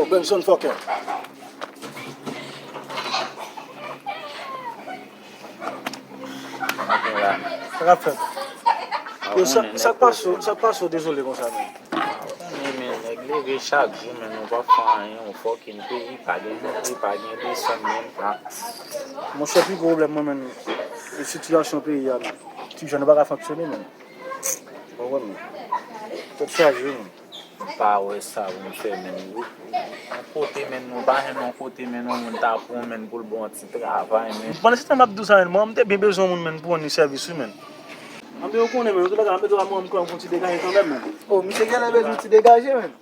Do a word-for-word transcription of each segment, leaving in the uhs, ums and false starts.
Benson fòkè. Sa k ap fèt? Yo, sa, sa k pase w, sa k pase w dezole konsa menm? Konnen, men, nèg leve chak jou, men nou pa fè anyen, yon fòkin peyi, pa gen moute, pa gen desann, menm pa. Monchè, pi gwo pwoblèm mwen, menm, e sitiyasyon peyi a, menm. Ti jèn, nou pa ka fonksyone, menm. Ou konprann, menm? Tèt chaje, menm. M pa wè sa pou m fè, menm. Yon kote, menm, nou pa jwenn yon kote, menm, yon moun ta pran, menm, pou l ba w yon ti travay, menm. Pandan se tan m ap di w sa, menm, mwen, m te byen bezwen yon moun, menm, pou rann li sèvis, wi, menm. Anben, ou konnen, menm, antoulèka, m ap mete w a mwen, m kwè m fè yon ti degaje kanmenm, menm. O, misye genlè bezwen yon ti degaje, menm.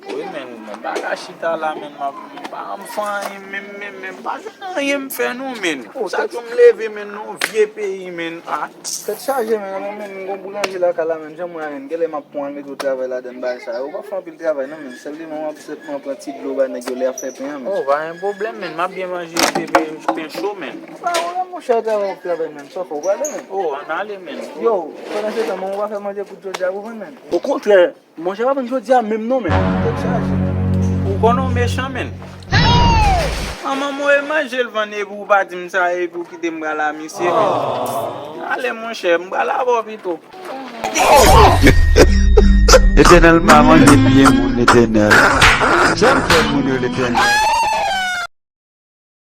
Wi, menm, m pa ka chita la, menm, m ap, m pa, m fè anyen, menm, menm, menm, pa jwenn anyen m fè, non, menm. Sa tou m leve, menm, nan yon vye peyi, menm, a. Tèt chaje, menm, anben, menm, m gon boulanje lakay la, menm, jan mwen, menm, genlè m ap pran mete w travay ladan bagay sa yo. Ou pa fè anpil travay, non, menm. Senpleman, w ap senpleman pran ti dlo ba nèg yo lè y ap fè pen an, menm. O, pa gen pwoblèm, menm. M ap byen manje, pen, pen, pen cho, menm. Pa wè, monchè, travay w ap travay, menm. Sa w fè, w prale, menm. O, ann ale, menm. Yo, pandan se tan, menm, ou pa fè manje pou jodi a pou vann, menm. Okontrè, manje pa vann jodi a menm, non, menm. Tèt chaje. Ou konnen w mechan, menm. Manman mwen e manje l vann epi ou pa di m sa, epi ou kite m pral a misye, menm. Ale, monchè, m pral avè w pito. Letènèl pa manje pye moun, Letènèl. Janm fè moun yo, Letènèl.